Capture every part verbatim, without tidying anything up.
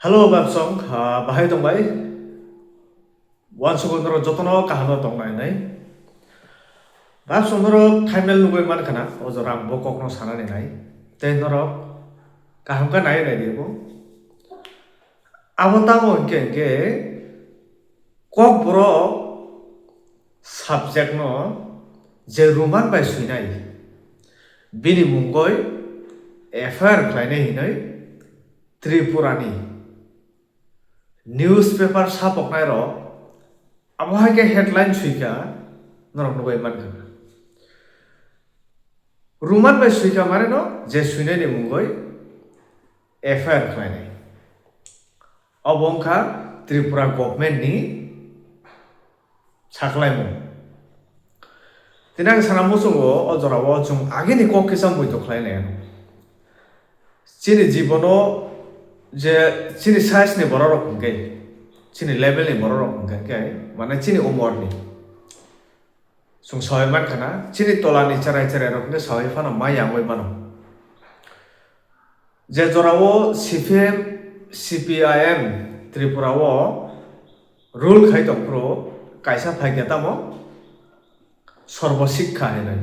Hello, Babsong, ah, bahai tong bai? Wansugwi norok jotono kaham no tong nai nai. Babsong norok thumbnail nugwi man khana, o jora ang bo kokno sanani nai. Tei norok kaham khe nai nai di bo. Abo tamo hinkhe hinkhe Kokborok subject no je Roman bai swinai, bini mungoi F I R khlainai hinwi Tripurani newspaper sapoknai rok abo hai khe headline swikha, norok nugwi mankha. Roman bai swikha mane no je swinai ni mungoi F I R khlainai. Obo wngkha Tripura government ni saklaimung. Tini ang sana muchungo o jorao chwng agini kok kisa muitu khlai nai. Chini jibono je chini size ni borok rok hwnkhe, chini level ni borok rok hwnkhe khe, mane chini umor ni. Chwng sawai mankha na, chini tola ni cherai cherai rok hwnkhe sawai phano mai yangwi mano. Je jorao C P M, C P I M Tripura o rule khai tong phuru kaisa phaikha tamo Sarva Shiksha hinwi.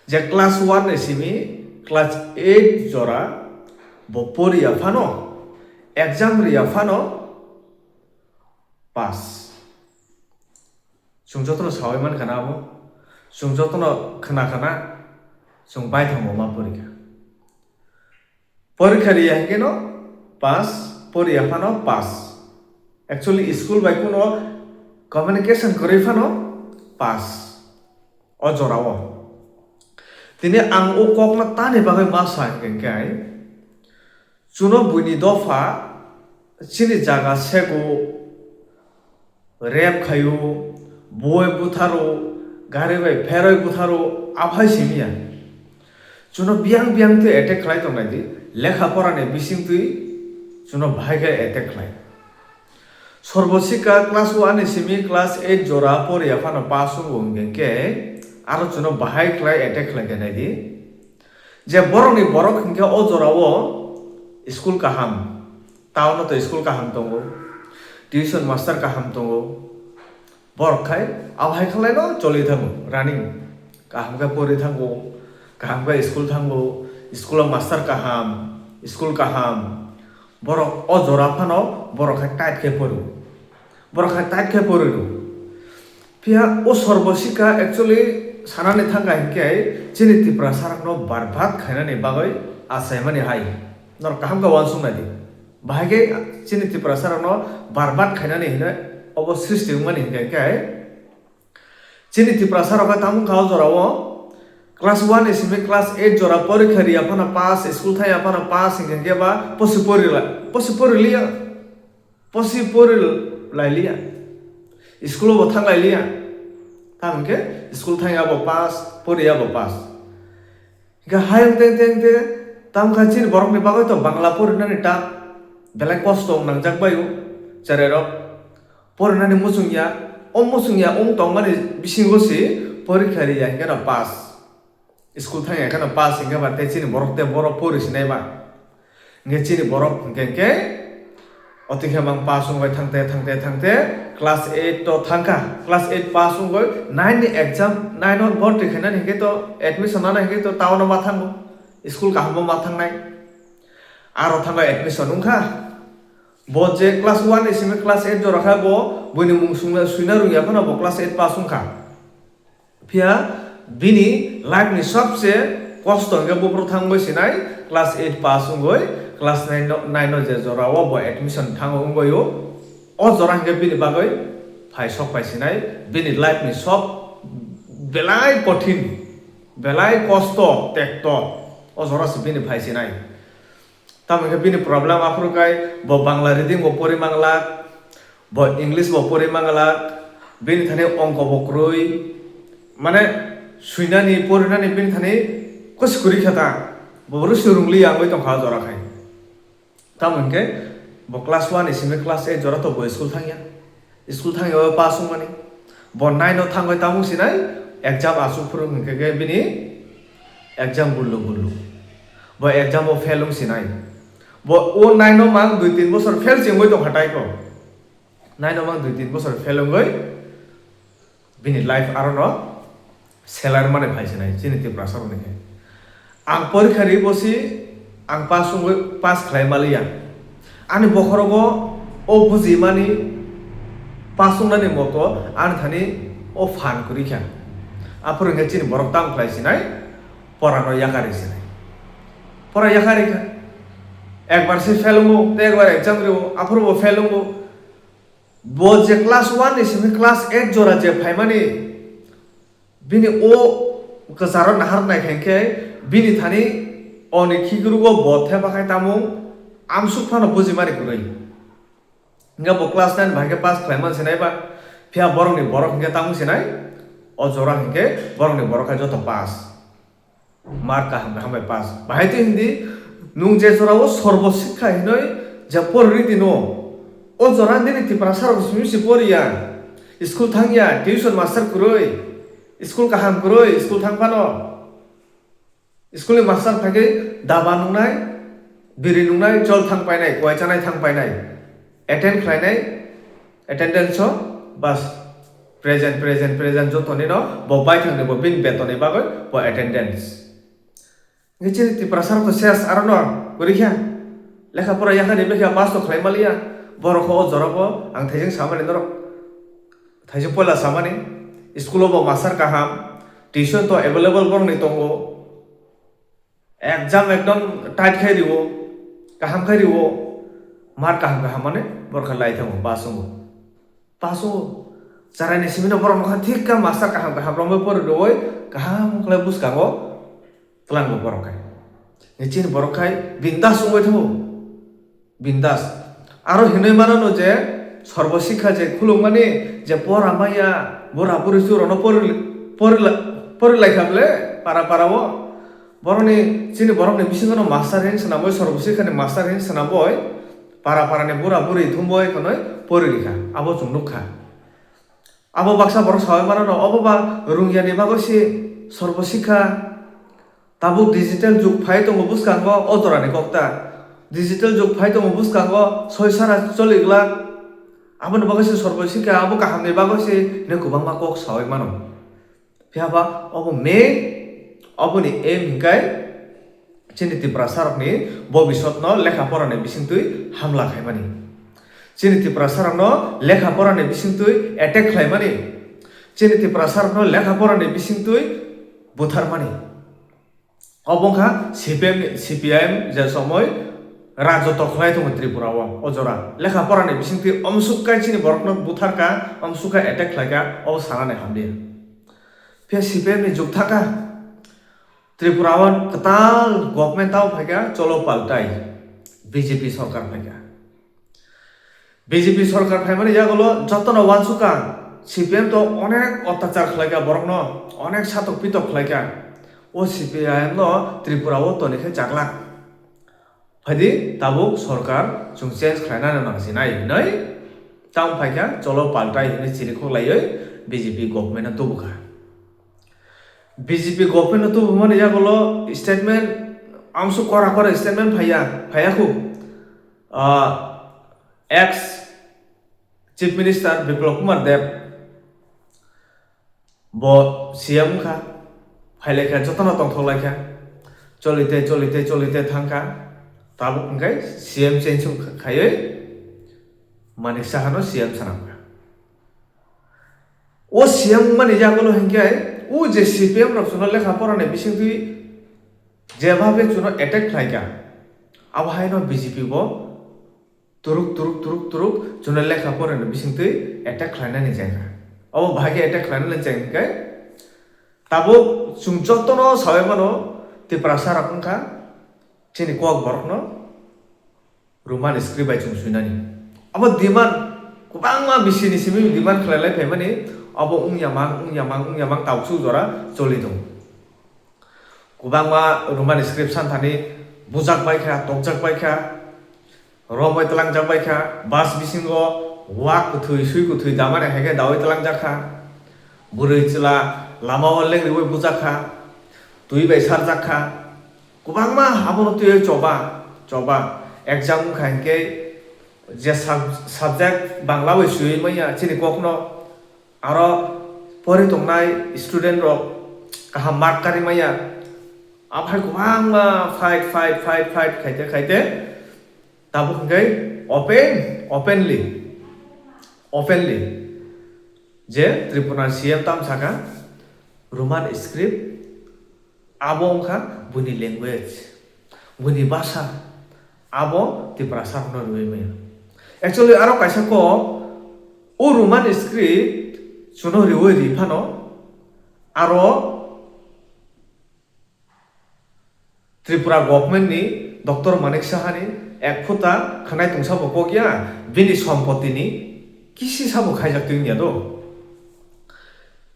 Je class one ni simi class eight jora bo poriya phano, exam riya phano pass. Chwng jotono sawai mankha na abo. Chwng jotono khna khna, chwng baithangbo ma porikha. Porikha riya hinkhe no pass, poriya phano pass. Actually, school bai kuno communication kwrwi phano pass. O jorao. Tini ang o kokno tani bagwi ma sa hinkhe, chwngno buini dopha chini jaga sego, rape khaio, boi butharo, gari bai pheroi butharo, aphai simiya. Chwngno biyang biyang twi attack khlai tongnai di, lekha pora ni bising twi chwngno bahai khe attack khlai. Sarva Shiksha class one ni simi class eight jora poriya phano pass wngo hwnkhe khe aro chwngno bahai khlai attack khlai khe nai di. Je borok ni borok hwnkhe o jorao school kaham, town o to school kaham tongo, tuition master kaham tongo, borok khai abo hai khlai no choli thango running, kaham khe pori thango, kaham khe school thango, school o master kaham, school kaham, borok o jora phano borok khai tight khe pori, borok khai tight khe pori rw. Phiya o Sarva Shiksha actually sanani thangkha hinkhe chini Tiprasa rokno barbat khainani bagwi achaimani hai. Norok kaham khe uansuk nai di. Bahai khe chini Tiprasa rokno barbat khainani hinwi obo srishti wngmani hinkhe khe chini Tiprasa rok khe tamo wngkha o jorao class one ni simi class eight jora porikha riya phano pass, school thangya phano pass hinkhe khe ba posi pori la-, posi pori liya. Posi pori lai liya, school o bo thang lai liya. Tamo hwnkhe school thangya bo pass, poriya bo pass. Hwnkhe hayung teng teng te tamo kha chini borok ni bagwi to Bangla porinani ta belai kosto nangjak bai o cherai rok. Porinani muchung ya, o muchung ya wng tong mani bisingo se porikha riya hwnkhe no pass. School thangya kheno pass hwnkhe ba tei chini borok tei borok pori sinai ba. Hwnkhe chini borok hwnkhe hwnkhe otikhe mang pass wngbai thangte thangte thangte class eight o thangkha. Class eight pass wngoi nine ni exam, nine o borti khainani hwnkhe to admission nana hwnkhe to town o ma thango. School kaham o ma thangnai. Aro thangbai admission wngkha. Bo je class one ni simi class eight jora kha bo buini mung sungna suina rwngya phano bo class eight pass wngkha. Phiya bini life ni sobse kosto hwnkhe buphuru thangwi sinai class eight pass wngwi class nine no, nine no je jora o bo admission thango wngwi o, o jora hwnkhe bini bagwi phai sok phai sinai bini life ni sob belai kothin, belai kosto tekto o jora se bini phai sinai. Tamo khe bini problem aphuru kai bo Bangla reading bo pori manglak, bo English bo pori manglak, bini thani ongko bo kwrwi, mane swinani porinani bini thani kusi kwrwi khe ta, bo rwswi rwngli ya wngwi tongkha o jora khai. Tamo hinkhe bo class one ni simi class eight jora to bo school thangya. School thangwi o pass wngmani. Bo nine o thangwi tamo sinai exam aswk phuru hwnkhe khe bini exam gullu gullu. Bo exam o fail wng sinai. Bo o nine no mang dui tin bosor fail se wngwi tong kha tai ko. Nine no mang dui tin bosor fail wngwi bini life aro no selar mani phai sinai chini Tiprasa rok ni khe. Ang porikha ri bosi ang pass wngwi pass khlai maliya. Ani bokhorogo o bujimani pass wngnani moto ani thani o phan kwrwi kha. Aphuru hwnkhe chini borok tamo khlai sinai, porano yakarwi sinai. Pora yakarwi kha. Ekbar se fail wngo, tei ekbar exam rwo, aphuru bo fail wngo. Bo je class one ni simi class eight jora je phaimani, bini o kwcharo nahar nai khe khe bini thani oni khikruk o bo thepa khai tamung amsuk phano bujimani kwrwi. Hingke bo class nine bai khe pass khlai man sinai ba, phiya borok ni borok hingke tamung sinai, o jora hingke borok ni borok khai joto pass. Mark kaham kaham bai pass. Bahai twi hindi, nwng je jorao sorbo sikha hinoi je porwi rwdi no. O jora nini Tiprasa rok simi si poriya. School thangya, tuition master kwrwi. School kaham kwrwi, school thang phano. School ni master phai khe daba nungnai, biri nungnai, jol thang painai, kuai chanai thang painai. Attend khlainai, attendance o bas present, present, present jotoni no bo baithang ni bo bini beton ni bagwi bo attendance. Ngi chini Tiprasa rok to ses aro no kwrwi kha. Lekha pora yakhani bekha pass to khlai maliya. Borok o jora bo ang thaijing samani norok. Thaijing poila samani. School o bo master kaham. Tuition to available borok ni tongo. Exam ekdom tight khai riwo, kaham khai riwo, mark kaham kaham mane borok khe lai thango, pass wngo. Pass wngo. Chwraini simi no borok nokha thik kha master kaham kaham romwi pori rwwi kaham khlai bwskango twlango borok khai. Ni chini borok khai bindas wngwi thango. Bindas. Aro hinwi mano no je sorbo sikha je khulukmani je pora maya bura buri churano pori, pori, pori lai kha ble para para o. Borokni, chini borokni bisingo no master hin swnamwi, sorbo sikhani master hin swnamwi para para ni bura buri thumwi khwnwi pori rikha. Abo chwng nukha. Abo baksa borok sawi mano no, obo ba rungya ni bagwi si sorbo sikha. Tabuk digital jug phai tongo bwskango o jorani kokta. Digital jug phai tongo bwskango soi sara choli glak. Aboni bagwi se sorbo sikha abo kahamni bagwi se hwnwi kwbangma kok sawi mano. Phiya ba obo main, oboni aim hwnkhe chini Tiprasa rokni bobisotno lekha porani bisingtwi hamla khaimani. Chini Tiprasa rokno lekha porani bisingtwi attack khlaimani. Chini Tiprasa rokno lekha porani bisingtwi butharmani. Obo wngkha C P M ni, C P I M je somoi rajotw khlai tongo Tripura o, o jora. Lekha porani bisingtwi omsuk kai chini borokno butharka, omsuk kai attack khlaika, obo sanani hamliya. Phiya C P M ni jug thaka, Tripura o kwtal government tamo phaika, cholo paltai, B J P sorkar phaika. B J P sorkar phaimani yagulo jotono uansukha, C P M to onek otyachar khlaika borokno, onek satok pitok khlaika. O C P I M no Tripura o toni khe chaklak. Phaidi tabuk sorkar chwng change khlainani nangsinai hinwi tamo phaikha cholo paltai hinwi chirikhok laiwi B J P government no tubukha. B J P government no tubumani yagulo statement amsuk kora kora statement phaiya, phaiya khu. Ah, ex Chief Minister Biplab Kumar Deb bo C M wngkha, phailaikha, jotono tongthoklaikha, cholite, cholite, cholite thangkha, tabuk hwnkhe C M change wngkha khaiwi Manik Saha no C M swnamkha. O C M wngmani yagulo hinkhe o je C P M rok chwngno lekha porani bisingtwi jebhabe chwngno attack khlaikha, abo haino B J P bo turuk, turuk, turuk, turuk, chwngno lekha porani bisingtwi attack khlainani chengkha. Obo bahai khe attack khlainani cheng hinkhe tabuk chwng jotono sawi mano Tiprasa rok wngkha chini kok borokno Roman script bai chwng swinani. Abo demand kwbangma bisini simi demand khlai lai phaimani abo wngya mang, wngya mang, wngya mang tabuk jora choli tongo. Kwbangma Roman script santhani bujak bai kha, tokjak bai kha, romwi tlangjak bai kha, bus bisingo wak kwthwi, swi kwthwi damani hai khe dawi tlangjak kha, bwrwi chwla lama o lengriwi bujak kha, twi bai sarjak kha, kwbangma abono twiwi choba, choba, exam wngkha hinkhe je sub-, subject Bangla bai swiwi manya chini kokno, aro pori tongnai student rok kaham mark kari manya. Aphai kwbangma fight, fight, fight, fight khaite, khaite tabuk hinkhe open, openly, openly je Tripura C M tam saka Roman script, abo wngkha buini language, buini bhasha, abo Tiprasa rokno riwi maya. Actually, aro kaisa kok, o Roman script chuno riwi ri phano, aro Tripura government ni Doctor Manik Saha ni ek phuta khanai tungsa bo kok ya, bini sompoti ni kisi sabo khaijak twi wngya do.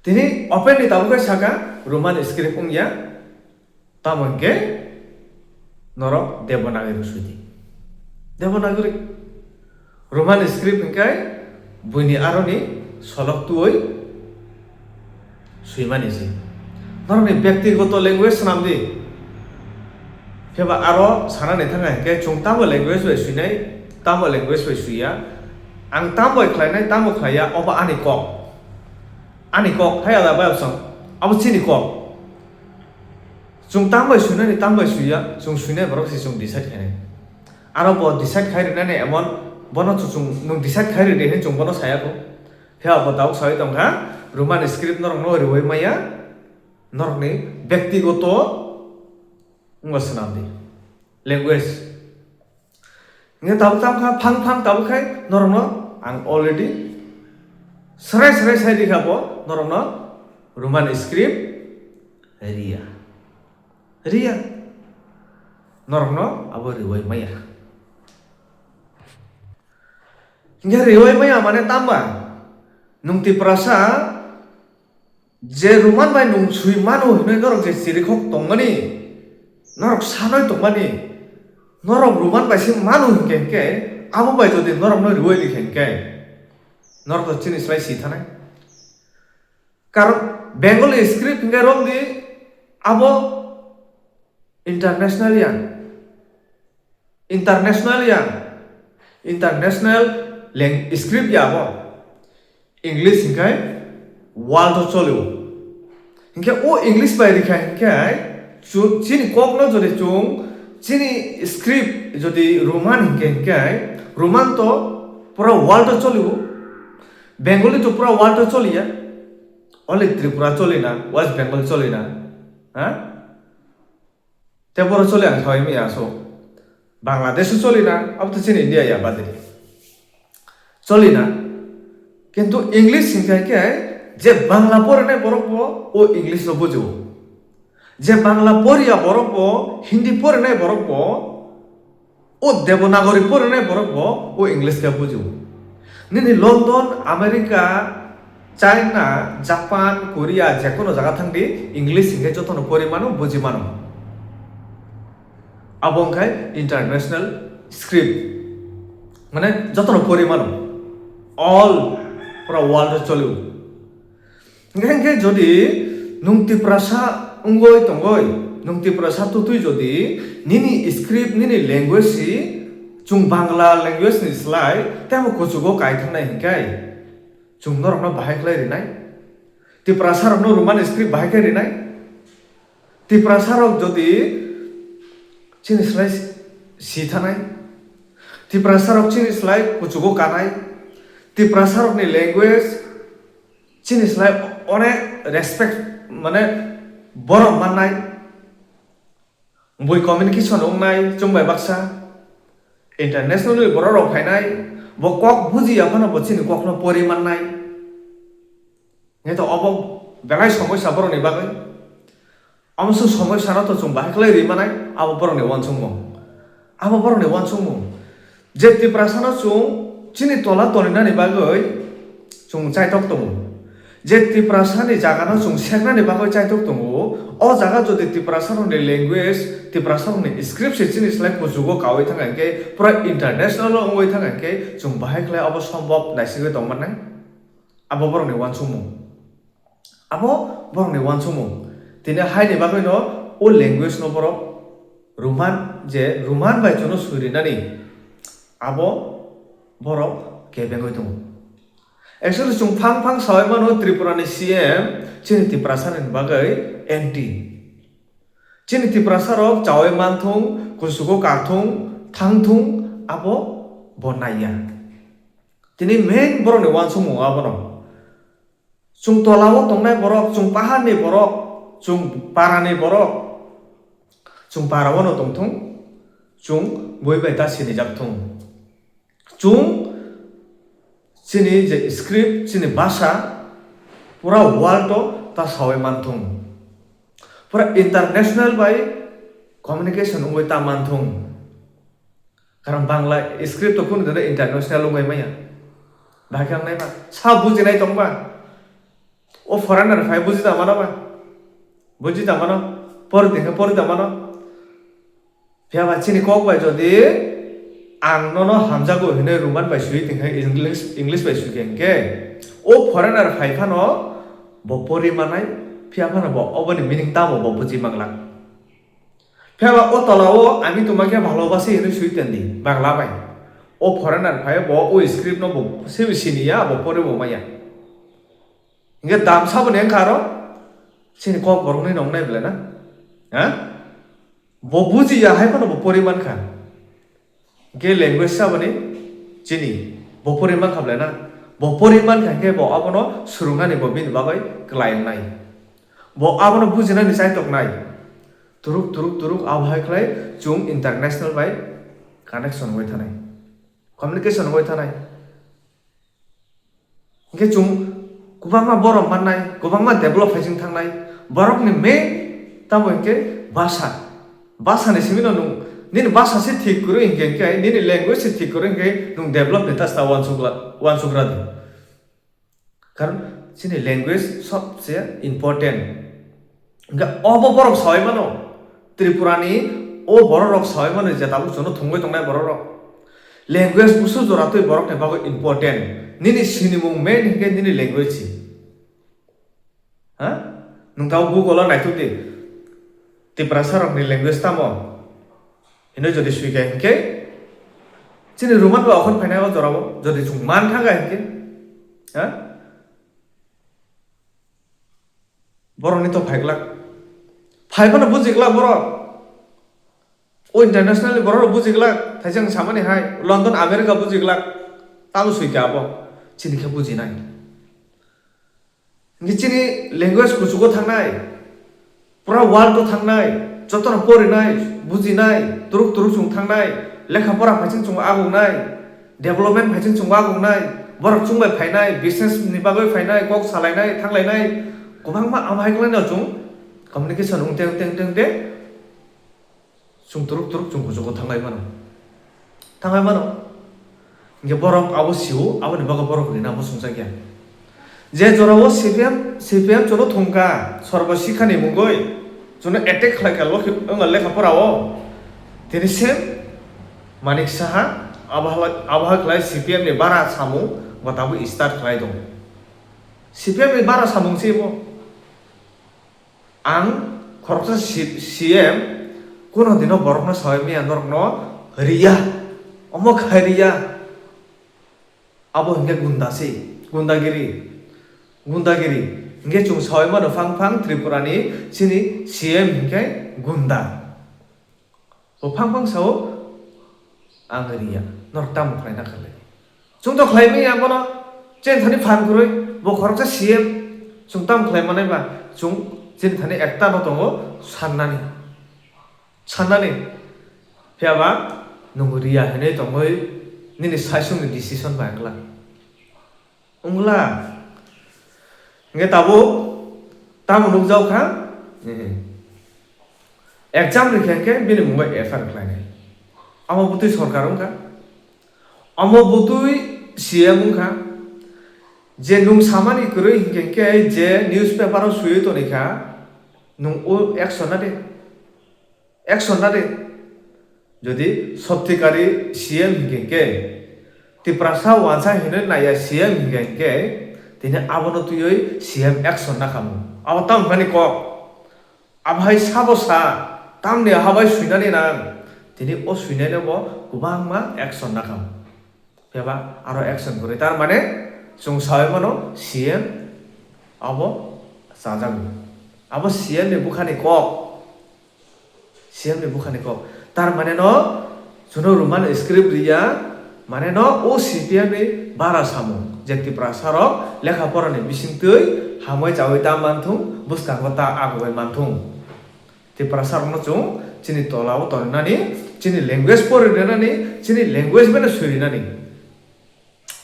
Tini open ni tabuk khe saka Roman script wngya, tamo hinkhe norok Devanagari swi di. Devanagari. Roman script hinkhe buini aroni solok twi swimani se. Norokni byaktigoto language swnam di. Phiba aro sanani thangkha hinkhe chwng tamo language bai swinai, tamo language bai swiya. Ang tamo bai khlainai, tamo khlaiya, obo ani kok. Ani kok, hai ada bai opsong. Abo chini kok. Chwng tamo bai swinani, tamo bai swiya, chwng swinai borok se chwng decide khainai. Aro bo decide khai rinani emon, bono chwng, nwng decide khai ridi hinwi chwng bono saya kho. Phiya bo tabuk sawi tongkha, Roman script norokno riwi maya, norokni byaktigoto wngma swnam di. Language. Hinkhe tabuk tamo kha phang phang tabuk khai norokno ang already srai srai sai di kha bo norokno Roman script riya. Riya. Norokno abo riwi maya. Hinkhe riwi maya mane tamba nwng Tiprasa je Roman bai nwng swi mano hinwi norok je chirikhok tongmani, norok sanoi tongmani, norok Roman bai se mano hinkhe hinkhe, abo bai jodi norokno riwi likha hinkhe, norok to chini slai si thanai. Karon Bengali script hinkhe romdi abo international ya. International ya. International lang-, script ya abo. English hinkhe world o cholio. Hinkhe o English bai rikha hinkhe chu-, chini kokno jodi chwng chini script jodi Roman hinkhe hinkhe Roman to pura world o cholio. Bengali to pura world o choliya. Only Tripura choli na, West Bengal choli na, ha? Tei boro choli ang thawai maya so. Bangladesh o choli na, abo to chini India ya badi. Choli na. Kintu English hinkha khe je Bangla porinai borok bo o English no bujio. Je Bangla poriya borok bo, Hindi porinai borok bo, o Devanagari porinai borok bo o English khe bujio. Nini London, America, China, Japan, Korea, jekono jaga thangdi English hinkhe jotono pori mano, buji mano. Abo wngkha international script. Mane jotono pori mano. All pura world o cholio. Hinkhe, hinkhe jodi nwng Tiprasa wngwi tongwi, nwng Tiprasa tutwi jodi nini script, nini language si chwng Bangla language ni slai tamo kuchugo kai thangnai hinkhe, chwng norokno bahai khlai rinai? Tiprasa rokno Roman script bahai khe rinai? Tiprasa rok jodi chini slai si thanai, Tiprasa rok chini slai kuchugo kanai, Tiprasa rokni language chini slai onek respect, mane, borok mannai, bui communication wngnai chwng bai baksa, internationally borok rok phainai, bo kok buji ya phano bo chini kokno pori mannai. Nai to obo belai somosya borokni bagwi. Amo se somosya no to chwng bahai khlai ri manai, abo borokni uansukmung. Abo borokni uansukmung. Je Tiprasano chwng chini tola toninani bagwi chwng chaitok tongo. Je Tiprasani jagano chwng seknani bagwi chaitok tongo, o jaga jodi Tiprasarokni language, Tiprasarokni script se chini slai kuchugo kaui thangkha hinkhe, pura international o wngwi thangkha hinkhe, chwng bahai khlai abo sombop naisigwi tongmannai? Abo borokni uansukmung. Abo borokni uansukmung. Tini haini bagwino o language no borok Roman, je Roman bai chwngno swirinani, abo borok kebengwi tongo. Actually, chwng phang phang sawi mano Tripura ni C M chini Tiprasa ni bagwi anti. Chini Tiprasa rok chawi manthung, kusugo kathung, thangthung, abo bo naiya. Tini main borok ni uansukmung abono. Chwng tola o tongnai borok, chwng pahar ni borok, chwng para ni borok, chwng para o no tongthung, chwng bui bai ta sinijak thung. Chwng chini je script, chini bhasha pura world o ta sawi manthung. Pura international bai communication wngwi ta manthung. Karon Bangla script o kunu dino international wngwi maya. Bahai khe wngnai ba? Sa bujinai tong ba? O foreigner phai buji ta mano ba? Buji ta mano? Pori tongkhe pori ta mano? Phiya ba chini kok bai jodi ang nono hamjago hinwi Roman bai sui tongkhe English, English bai sui khe hwnkhe o foreigner phai phano bo pori manai, phiya phano bo oboni meaning tamo bo buji manglak. Phiya ba o tola o ami tongma khe bhalobasi hinwi sui tendi Bangla bai. O foreigner phai bo o script no bo sebo siniya, bo pori bo maya. Hingke dam saboni wngkha aro chini kok borokni nongnai belai na? Ha? Bo bujiya hai phano bo pori mankha. Hingke language saboni chini bo pori mankha belai na? Bo pori mankha hingke bo abono swrwngnani bo bini bagwi kwlai wngnai. Bo abono bujinani chaitoknai. Turuk, turuk, turuk, abo hai khlai chwng international bai connection wngwi thanai, communication wngwi thanai. Hingke chwng kwbangma borok mannai, kwbangma develop phaising thangnai. Borokni main tamo hingke bhasha. Bhasha ni simi no nwng, nini bhasha se thik kwrwi hingke, hingke nini language se thik kwrwi hingke nwng develop ni tasta uansukla-, uansukra di. Karon chini language sobse important. Hingke obo borok sawi mano, Tripura ni o borok rok sawi mano je tabuk chwngno thwngwi tongnai borok rok. Language busu jora twi borok ni bagwi important. Nini sinimung main hingke nini language si. Ha? Nwng tabuk Google o naithok di. Tiprasa rok ni language tamo? Hinwi jodi sui kha hinkhe, chini Roman ba okhon phainai o jorao, jodi chwng man thang kha hinkhe, ha? Borokni to phaiglak. Phai phano bujiglak borok. O international ni borok rok bujiglak. Thaisa ang samani hai, London, America bujiglak. Tamo sui kha abo. Chini khe bujinai. Hingke chini language kuchugo thangnai, pura world o thangnai, jotono porinai, bujinai, turuk turuk chwng thangnai, lekha pora phaising chwng agongnai, development phaising chwng agongnai, borok chwng bai phainai, business ni bagwi phainai, kok salainai, thanglainai, kwbangma amo hai kwlaino chwng communication wng teng teng teng teng. Chwng turuk turuk chwng kuchugo thanglai mano. Thanglai mano. Hingke borok abo sio, aboni bagwi borok rina bo sungjakya. Je jorao C P M, C P M chwngno thungkha, Sarbo Shikhani mungwi chwngno attack khlaikha lokhi-, wngkha lekha porao. Tini se Manik Saha, abo hala-, abo hai khlai C P M ni bara samung bo tabuk start khlai tongo. C P M ni bara samung se bo. Ang khoroksa C-, C M, kuno dino borokno sawi maya norokno riya, omo khai riya, abo hinkhe gunda se, gundagiri, gundagiri. Hinkhe chwng sawi mano phang phang Tripura ni chini C M hinkhe gunda. Bo phang phang sao, ang riya, norok tamo khlaina kha le? Chwng to khlai manya bono, chini thani phan kwrwi, bo khoroksa C M, chwng tamo khlai manai ba, chwng chini thani ekta no tongo sannani, sannani, phiya ba nwng riya hinwi tongwi nini saichung ni decision bai wngla. Wngla. Hingke tabuk tamo nukjak kha? Exam rikha khe bini mungbai F I R khlainai. Amo bwtwi sorkar wngkha. Amo bwtwi C M wngkha. Je nwng samani kwrwi hinkhe khe je newspaper o swiwi tonikha, nwng o action na de? Action na de. Jodi sotti kari C M hinkhe khe, Tiprasa wansa hinwi naiya C M hinkhe khe, tini abono twiwi C M action na khamu. Abo tamo phani kok. Abo hai sabo sa, tamni aha bai swinani nang. Tini o swinai no bo kwbangma action na khamu. Phiya ba aro action kwrwi. Tar mane chwng saui mano C M abo chajago. Abo C M ni bwkhani kok. C M ni bwkhani kok. Tar mane no chwngno Roman script riya, mane no o C P M ni bara samung. Je Tiprasa rok lekha pora ni bisingtwi hamwi chaui ta manthung, bwskango ta agoi manthung. Tiprasa rokno chwng chini tola o torinani, chini language porinani, chini language bai no surinani.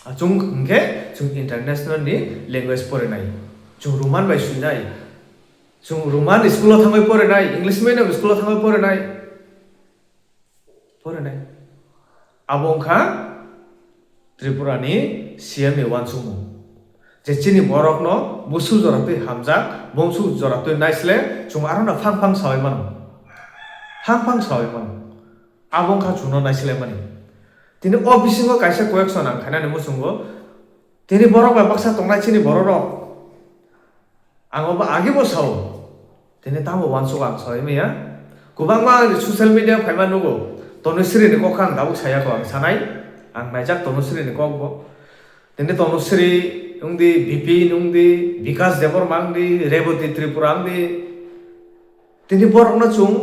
Chwng hwnkhe chwng international ni language porinai. Chwng Roman bai suinai. Chwng Roman school o thangwi porinai, English medium school o thangwi porinai. Porinai. Abo wngkha Tripura ni C M ni uansukmung. Je chini borokno busu jora twi hamjak, bumsu jora twi naisle, chwng aro no phang phang saui mano. Phang phang saui mano. Abo wngkha chwngno naisle mani. Tini o bisingo kaisa question ang khainani muchungo. Tini borok bai baksa tongnai chini borok rok. Ang obo agi bo sao. Tini tamo uansuk ang saui maya. Kwbangma ang social media phaima nugo. Tanusri ni kok ang tabuk saya ko ang sanai. Ang naijak Tanusri ni kok bo. Tini Tanusri wngdi, Bipin wngdi, Bikas Debbarma wngdi, Reboti Tripura wngdi. Tini borokno chwng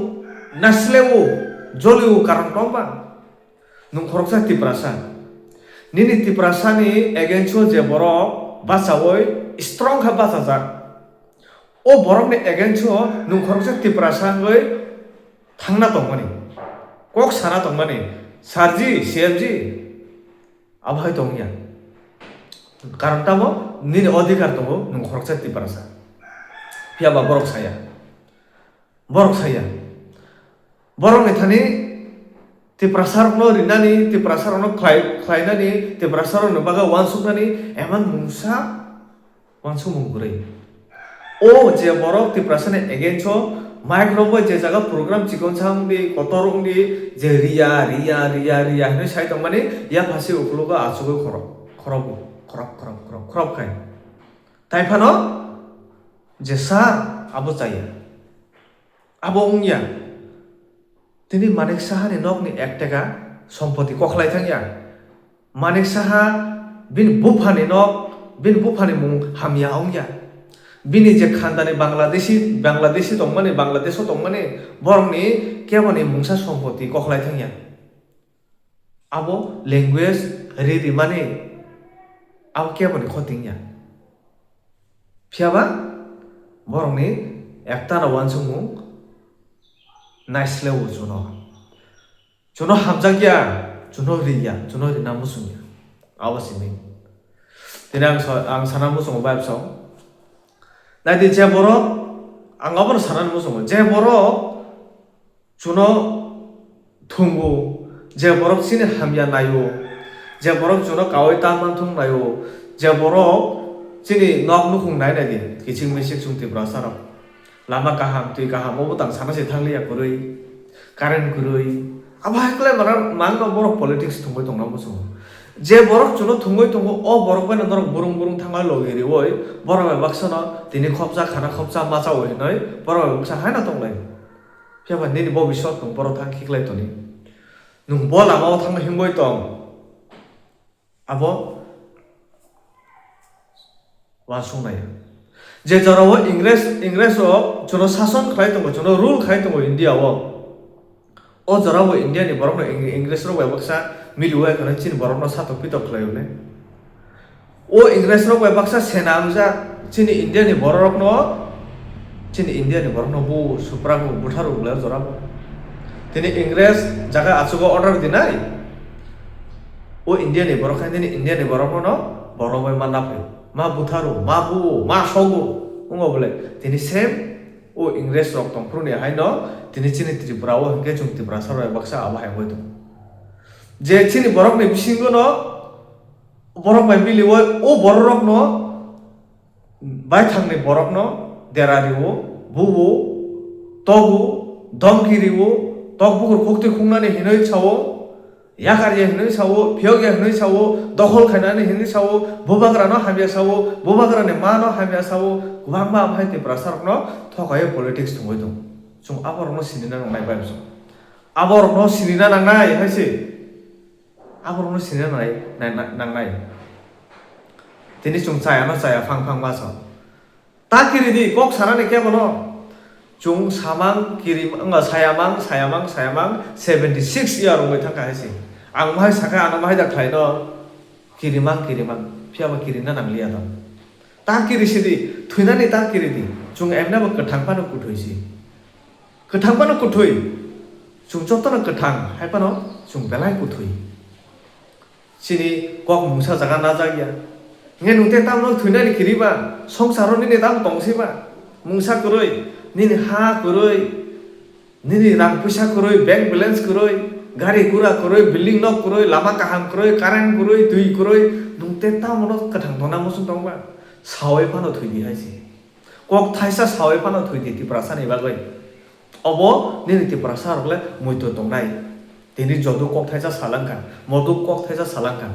naisle o, joli o karon tong ba? Nwng khoroksa Tiprasa. Nini Tiprasa ni against o je borok bachaui strong kha bachajak. O borok ni against o nwng khoroksa Tiprasa wngwi thangna tongmani. Kok sana tongmani. Sarji, C M ji. Abo hai tongya. Karon tamo nini odhikar tongo, nwng khoroksa Tiprasa. Phiya ba borok saya. Borok saya. Borokni thani Tiprasarokno rinani, Tiprasarokno khlai-, khlainani, Tiprasarokni bagwi uansuknani emang mungsa uansukmung kwrwi. O je borok Tiprasani against o mic rok bai je jaga program chikon sa wngdi, kotor wngdi, je riya, riya, riya, riya hinwi sai tongmani, yaphasi ukulugo achugwi khorok, khorok, khorok, khorok, khorok, khorok khai. Tai phano je sir abo chaya. Abo wngya. Tini Manik Sahani nokni ek teka sompoti kokhlai thangya. Manik Saha bini buphani nok, bini buphani mung hamya wngya. Bini je khandani Bangladeshi, Bangladeshi tongmani, Bangladesh o tongmani, borokni keboni mungsa sompoti kokhlai thangya. Abo language ri rimani abo keboni khotingya. Phiya ba borokni ektano uansukmung naisle o chuno. Chuno hamjakya, chuno riya, chuno rina muchungya. Abo simi. Tini ang sa-, ang sana muchungo bai bwsao. Naidi je borok, ang abono sanani muchungo. Je borok chuno thungo, je borok chini hamya naio, je borok chuno kaui ta manthung naio, je borok chini nok nukhung nai naidi, kiching misik chwng Tiprasa rok. Lama kaham, twi kaham, o bwtang sana se thangliya kwrwi, current kwrwi. Abo hai kwlai mana mangno borok politics thungwi tongna muchungo. Je borok chuno thungwi tongo, o borok bai norok burung burung thangwi logi riwi, borok bai baksa no tini khopsa khana khopsa macha oi hinwi, borok bai baksa haino tonglai. Phiya ba nini bobiswt nwng borok thang khiklai toni. Nwng bo lama o thangna himwi tong. Abo uansuknai. Je jorao Ingres, Ingres rok chuno sason khlai tongo, chuno rule khlai tongo India o. O jorao India ni borok no Ing-, Ingres rok bai baksa miliwi kheno chini borok no satok pitok khlai o le. O Ingres rok bai baksa sena wngjak chini India ni borok rok no, chini India ni borok no bo supra bo buthar o le jorao. Tini Ingres jaga achugo order dinai. O India ni borok khai nini India ni borok no borok bai manna phai. Ma butharo, ma buo, ma sogo. Wngo bole. Tini same o Ingres rok tongphuru ni hai no tini chini Tripura o hinkhe chwng Tiprasa rok baksa abo hai wngwi tongo. Je chini borok ni bisingo no borok bai miliwi o borok rok no baithangni borokno dera rio, buo, togo, domki rio, tok bukur khuktwi khungnani hinwi sao, yakar ya hinwi sao, phiyok ya hinwi sao, dokhol khainani hinwi sao, bubagrano hamya sao, bubagrani mano hamya sao, kwbangma amhai Tiprasarokno thokaio politics thwngwi tongo. Chwng aborokno sinina nangnai bai bwswk. Aborokno sinina nangnai hai se. Aborokno sina nai, nai, nai, nangnai. Tini chwng chaya no chaya phang phang baso. Ta kiri di, kok sanani kebono. Chwng samang, kiri, wngkha sayamang, sayamang, sayamang, seventy six year wngwi thangkha hai se. Ang mohai sakha, ano mohai da khlaino, kirimang, kirimang, phiya ba kirina nangliya tong. Ta kiri sidi, thwinani ta kiri di. Chwng emne bo kwthang phano kuthwi si. Kwthang phano kuthwi. Chwng jotono kwthang, hai phano chwng belai kuthwi. Chini kok mungsa jaga najak ya. Nge nung te tamno thwinani kiri ba, songsaro nini tam tong si ba. Mungsa kwrwi, nini ha kwrwi, nini rang puisa kwrwi, bank balance kwrwi, gari gura kwrwi, building nok kwrwi, lama kaham kwrwi, current kwrwi, twi kwrwi, nung te tamono kwthang tongna muchung tong ba? Sawi phano thwi di hai se. Kok thaisa sawi phano thwi di Tiprasani bagwi. Obo nini Tiprasa rok le muitu tongnai. Tini jodu kok thaisa salangkha, modu kok thaisa salangkha.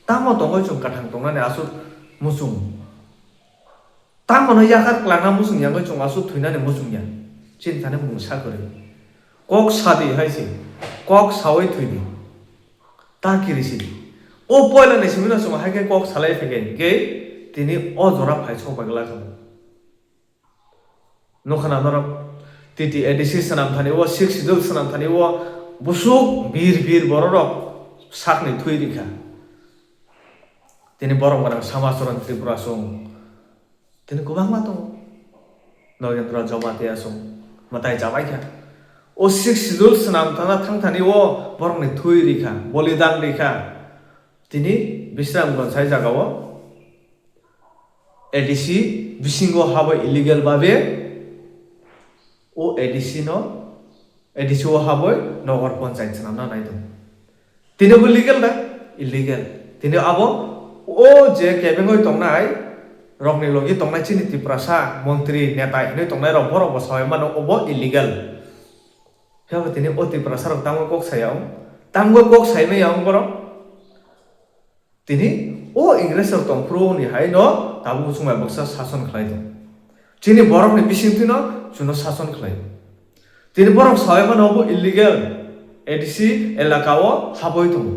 Tamo tongwi chwng kwthang tongnani aswk muchung? Tamono yakar kwlangna muchung ya wngwi chwng aswk thwinani muchung ya? Chini thani mungsa kwrwi. Kok sadi hai se, kok sawi thwi di. Ta kiri sidi. O poila ni simi no chwng hai khe kok salai phaikha hinkhe tini o jora phai sok bai glak kha. Nukha na norok, T T A D C swnam thani o, Sixth Schedule swnam thani o, busuk bir bir borok rok sakni thwi rikha. Tini borok gwnang Samacharan Tripura song, tini kwbangma tongo. Nogendra Jamatia song, mwtai chabai kha. O Sixth Schedule swnam thana thang thani o borokni thwi rikha, bolidan rikha. Tini Bisramganj hai jagao A D C bisingo habo illegal babe o A D C no, A D C o haboi nogor panchayat swnamna nai tongo. Tini bo legal da? Illegal. Tini abo o je kebengoi tongnai rokni logi tongnai chini Tiprasa montri neta hinui tongnai rok borok bo sawi mano obo illegal. Phiya bo tini o Tiprasa rok tamo kok saya wng, tamo kok sai maya wng borok. Tini o Ingres rok tong phuru ni hai no tabuk chwng bai baksa sason khlai tong. Chini borok ni bising twi no chwng no sason khlai. Tini borok sawi mano bo illegal A D C elaka o haboi tongo.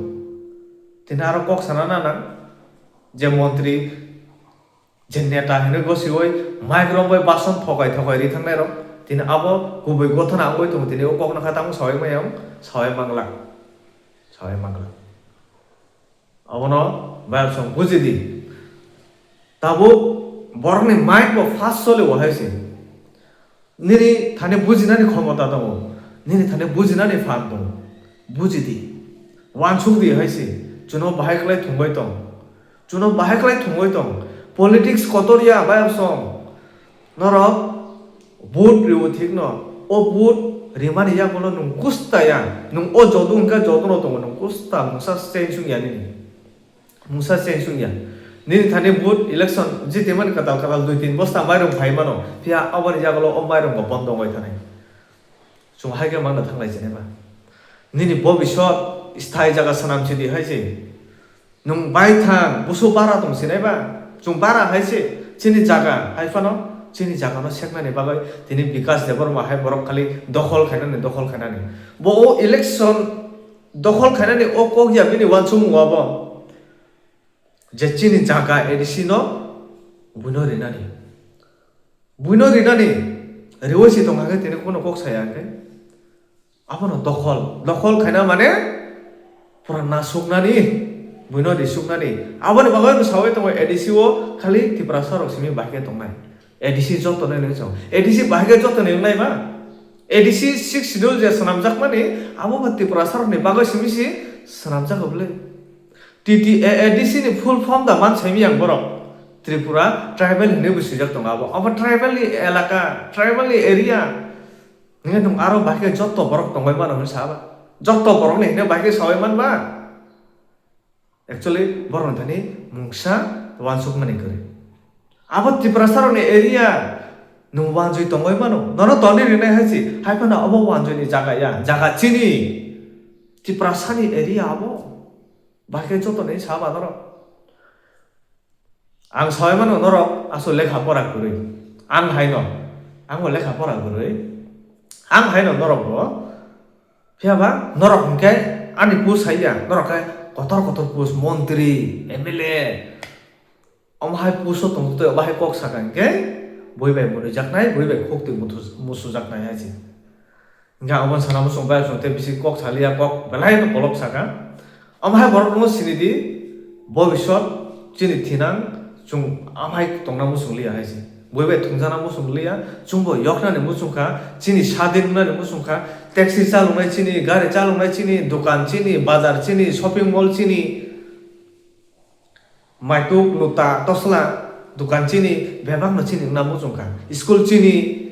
Tini aro kok sana na nang je montri je neta hinui gosioi mic rok bai bason thokai thokai ri thangnai rok. Tini abo kubui gothona wngoi tongo tini o kok no kha tamo sawi maya wng sawi manglak. Sawi manglak. Abono bayapsong buji di. Tabuk borokni mind bo fast choli o hai se. Nini thani bujinani khomota tongo. Nini thani bujinani phan tongo. Buji di. Wansuk di hai se. Chuno bahai khlai thungbai tong. Chuno bahai khlai thungbai tong. Politics kotor ya bayapsong. Norok vote riwo thikno, o vote rimani yagulo nwng kusta ya, nwng o jodu hwnkha joduno tongo, nwng kusta mungsa cheng sung ya nini. Mungsa cheng sung ya. Nini thani vote election jitimani kwtal kwtal dui tin bosta mairung phai mano, phiya aboni yagulo o mairung bo bondo wngwi thanai. Chwng hai khe mangna thanglai chinai ba. Nini bobiswt sthai jaga swnam chidi hai se. Nwng bai thang, busu bara tong sinai ba? Chwng bara hai se, chini jaga hai phano, chini jaga no seknani bagwi tini Bikas Debbarma hai borok khali dokhol khainani, dokhol khainani. Bo o election dokhol khainani o kok ya bini uansukmung abo. Je chini jaga A D C no buino rinani. Buino rinani, riwi si tong kha khe tini kono kok saya khe. Abono dokhol, dokhol khaina mane pura nasuknani, buino risuknani. Aboni bagwi no sawi tongo A D C o khali Tiprasa rok simi bahai khe tongnai. A D C joto nai nung chao. A D C bahai khe joto ni wngnai ba? A D C Sixth Schedule je swnamjakmani, abo bo Tiprasa rokni bagwi simi si swnamjago bwle. T T A A D C ni full form da man saimi ang borok. Tripura tribal hinwi bo swijak tongo abo. Abo tribal ni elaka, tribal ni area. Hingke nwng aro bahai khe joto borok tongbai mano hwnwi sa ba? Joto borokni hwnwi bahai khe sawi man ba? Actually, borokni thani mungsa wansukmani kwrwi. Abo Tiprasarokni area nwng wanjwi tongbai mano? Nono toni rinai hai si, hai phano abo wanjwini jaga ya, jaga chini. Tiprasani area abo. Bahai khe joto ni sa ba norok. Ang sawi mano norok aswk lekha pora kwrwi. Ang haino, ang bo lekha pora kwrwi. Ang haino norok bo. Phiya ba norok hwnkhe ani bwsai ya, norok khe kotor kotor post, montri, M L A, omo hai post o tongtwi omo hai kok sakha hinkhe bui bai mwnwijaknai, bui bai khuktwi musu- musujaknai hai se. Hinkhe aboni sana muchung bai chwng tei bisi kok saliya, kok belai no kolok sakha. Omo hai borok no sini di, bobisot chini thinang chwng omo hai tongna muchung liya hai se. Bui bai thwngjakna muchung liya, chwngbo yoknani muchung kha, chini sadin wngnani muchung kha, taxi chaloknai chini, gari chaloknai chini, dokan chini, bazar chini, shopping mall chini, maituk, luta, tosla, dokan chini, bebakno chini wngna muchung kha, school chini,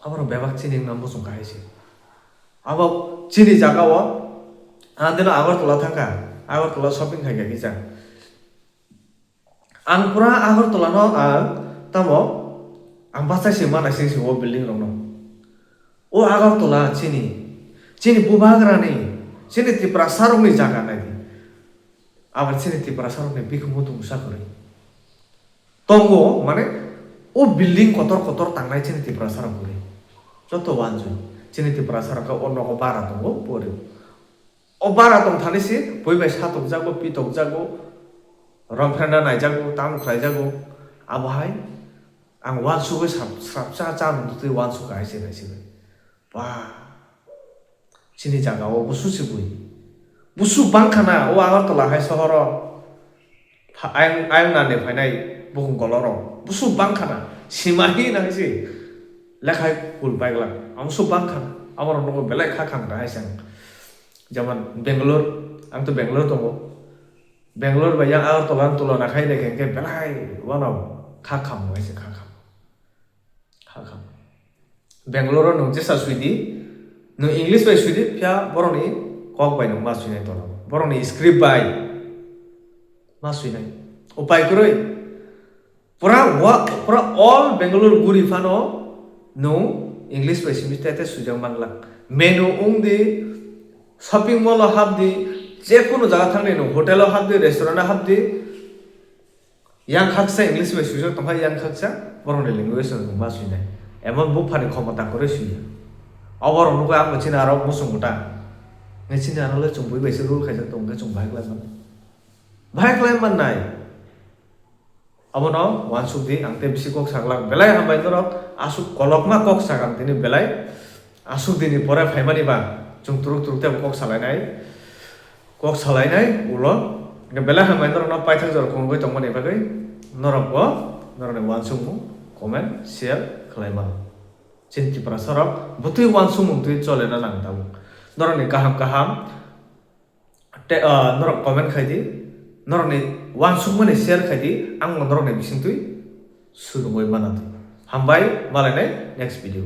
aborok bebak chini wngna muchung kha hai se. Abo chini jaga o, ang dino Agartala thangkha, Agartala shopping khaikha kisa. Ang pura Agartala no ang tamo ang bachai se manai sing se o building rok no. O Agartala chini, chini bubagrani, chini Tiprasa rokni jaga nai di. Abo chini Tiprasa rokni bikhumu tungsa kwrwi. Tongo mane o building kotor kotor tangnai chini Tiprasa rok kwrwi. Joto wansuk chini Tiprasa rok o nogo bara tongo pori. O bara tong thani se bui bai satokjago, pitokjago, romphrenna naijago, tamo khlaijago. Abo hai ang wansugwi srap- srapsa cha nungtwi wansukha hai se nai se bai. Ba, chini jaga o busu se bui. Busu bangkha na o Agartala hai sohor o. Pha-, ayang, ayang nani phainai bukung kolorok. Busu bangkha na. Simahi na hai se. Lekhai kul paiglak. Ang busu bangkha na. Amorok nogo belai kha khang da hai se ang. Jemon Bangalore, ang to Bangalore tongo. Bangalore bai yang Agartala ang tulona khai nai khe belai wano kha kham hai se kha kham. Kha kham. Bangalore o nwng jesa sui di, nwng English bai sui di, phiya borokni kok bai nwng ma sui nai tola. Borokni script bai ma sui nai. Upai kwrwi. Pura wa-, pura all Bangalore guri phano nwng English bai simi tete swijak manglak. Menu wng di, shopping mall o hap di, je kunu jaga thang di nwng hotel o hap di, restaurant o hap di, yang khaksa English bai swijak tongkha, yang khaksa borokni language rok nwng ma swinai. Emon buphani khomota kwrwi swiya. Oborok nukha ang bo chini aro muchung kwta. Nai chini aro le chwng bui bai se rule khaijak tong khe chwng bahai khlai mano. Bahai khlai mannai. Abono wansuk di, ang tei bisi kok saglak. Belai hambai norok, aswk kolokma kok sak ang tini belai. Aswk dini pore phaimani ba, chwng turuk turuk tei kok salainai. Kok salainai ulo. Belai hambai norokno paithak jora khumui tongmani bagwi norokbo norokni wansukmung comment, share khlai mano. Chini Tiprasa rok bwtwi wansukmung twi cholena nang tabuk. Norokni kaham kaham Te, ah, norok comment khai di, norokni wansukmani share khai di, ang bo norokni bisingtwi surungwi mana di. Hambai, malainai next video.